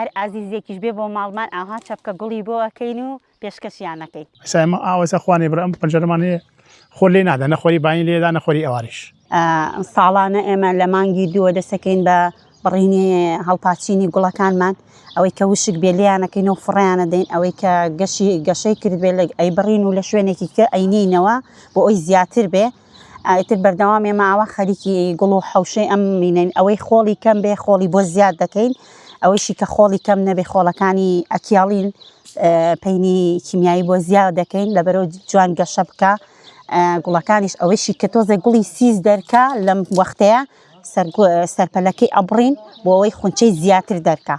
هەر ئازیزێکیش بێ بۆ ماڵمان ئاوها چەپکە گوڵی بۆ ئەکەین و پێشکەشیان ئەکەین. ئێستا ئێمە ئاوا ئێستا خوا نەیبڕێ ئەم پەنجەرەمان هەیە خۆر لێ نادا نە خۆری بانی لێدا نە خۆری ئێوارەیش. ساڵانە ئێمە لە مانگی دووە دەسەکەین بە بڕینی هەڵپاچینی گوڵەکانمان ئەوەی کە وشک بێ لێیانەکەین و فڕیانە دەین ئەوەی کە گەشی گەشەی کرد بێ لە ئەی بڕین و لە شوێنێکی کە ئەینینەوە بۆ ئەوی زیاتر بێ ئیتر بەردەوام ئێمە ئاوا خەریکی گوڵ و حەوشەی ئەم مینەین ئەوەی خۆڵی کەم بێ خۆڵی بۆ زیاد دەکەین ئەوەیشی کە خۆڵی کەم نەبێ خۆڵەکانی ئەکیاڵین پەینی کیمیایی بۆ زیاد دەکەین لەبەرەوە جوان گەشە بکە گوڵەکانیش ئەوەیشی کە تۆزێک گوڵی سیس دەرکە لەم وەختەیە سەرپەلەکەی ئەبڕین بۆ ئەوەی خونچەی زیاتر دەرکە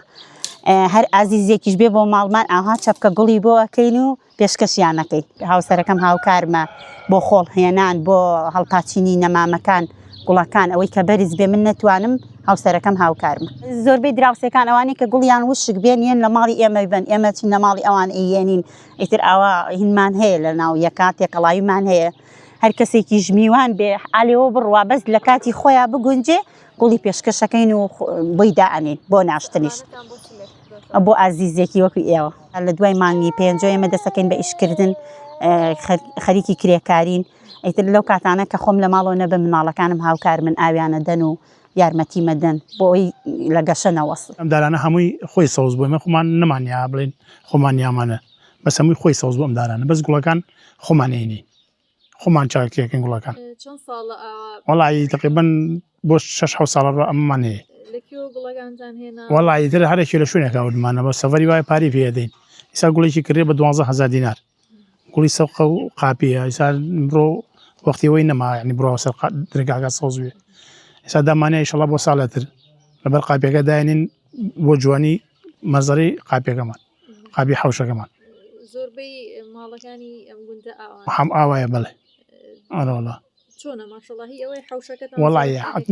هەر ئازیزێکیش بێ بۆ ماڵمان ئاها چەپکە گوڵی بۆ ئەەکەین و پێشکەشیان ئەکەین. هاوسەرەکەم هاوکارمە بۆ خۆڵ هێنان، بۆ هەڵپاچینی نەمامەکان، گوڵەکان، ئەوەی کە بەرز بێ من نەتوانم هاوسەرەکەم هاوکارمە. زۆربەی دراوسێکان ئەوانەی کە گوڵیان وشک بێن یەن لە ماڵی ئێمە بن، ئێمە چین لە ماڵی ئەوان ئەیێنین، ئیتر ئاوا هینمان هەیە لە ناو یەکا تێکەڵاویمان هەیە. هەر کەسێکیش میوان بێ ئالێوە بڕوا بەس لە کاتی خۆیا بگونجێ گوڵی پێشکەشەکەین و بۆی دائەنێین بۆ ناشتنیش. بۆ ئازیزێکی وەکو ئێوە. لە دوای مانگی پێنجەوە ئێمە دەستەکەین بە ئیشکردن خەریکی کرێکارین ئیتر لەو کاتانە کە خۆم لە ماڵەوە نەبم مناڵەکانم هاوکار من ئاویانە دەن و یارمەتی مەدەن بۆ ئەوی لە گەشە نەوەستن. ئەم دارانە هەمووی خۆی سەوز بوو ئێمە خۆمان نەمانیا بڵێین خۆمان نیامانە بەس هەمووی خۆی سەوز بوو ئەم دارانە بەس گوڵەکان خۆمان ئەینین. خۆمان چاکیەکەین گوڵەکان. چەند ساڵە ئاوا؟ وەڵی تقریبا بۆ شەش حەوت ساڵە ڕۆ ئەمەمان هەیە. لە کوێوە گوڵەکانتان هێنا؟ وەڵی تر هەرێکی لە شوێنێکا وردمانە بە سەفەری وایە پارەی پێ ئەدەین. ئیسا گوڵێکی کڕیە بە 12000 دینار. گوڵی سەوقە و قاپیە. ئیسا بڕۆ وەختی ئەوەی نەما یعنی بڕۆ سەر درگاکە سەوز بێ. ئیسا دامانە ئیشەڵا بۆ ساڵێ تر لەبەر قاپیەکە داینین بۆ جوانی مەزەرەی قاپیەکەمان. قابی حەوشەکەمان. زۆربەی ماڵەکانی ئەم گوندە ئاوان. هەم ئاوایە بەڵێ. ئەرە وەڵا. چۆنە ماشەڵا هی ئەوەی حەوشەکەتان وەڵا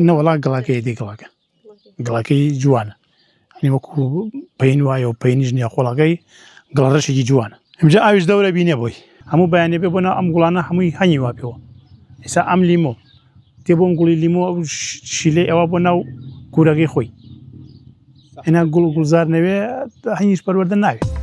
نە وەڵا گڵەکەی دی گڵەکە. گڵەکەی جوانە. یعنی وەکو پەین وایە و پەینیش نییە خۆڵەکەی گڵەڕەشێکی جوانە. ئینجا ئاویش دەورە بینێ بۆی. هەموو بەیانێ بێ بۆ ناو ئەم گوڵانە هەمووی هەنی وا پێوە. ئێستا ئەم لیمۆ تێ بۆم گوڵی لیمۆ ئەو شیلەی ئەوە بۆ ناو کوورەکەی خۆی. ئێنا گوڵ و گوڵزار نەوێ هەنیش پەروەردە ناوێت.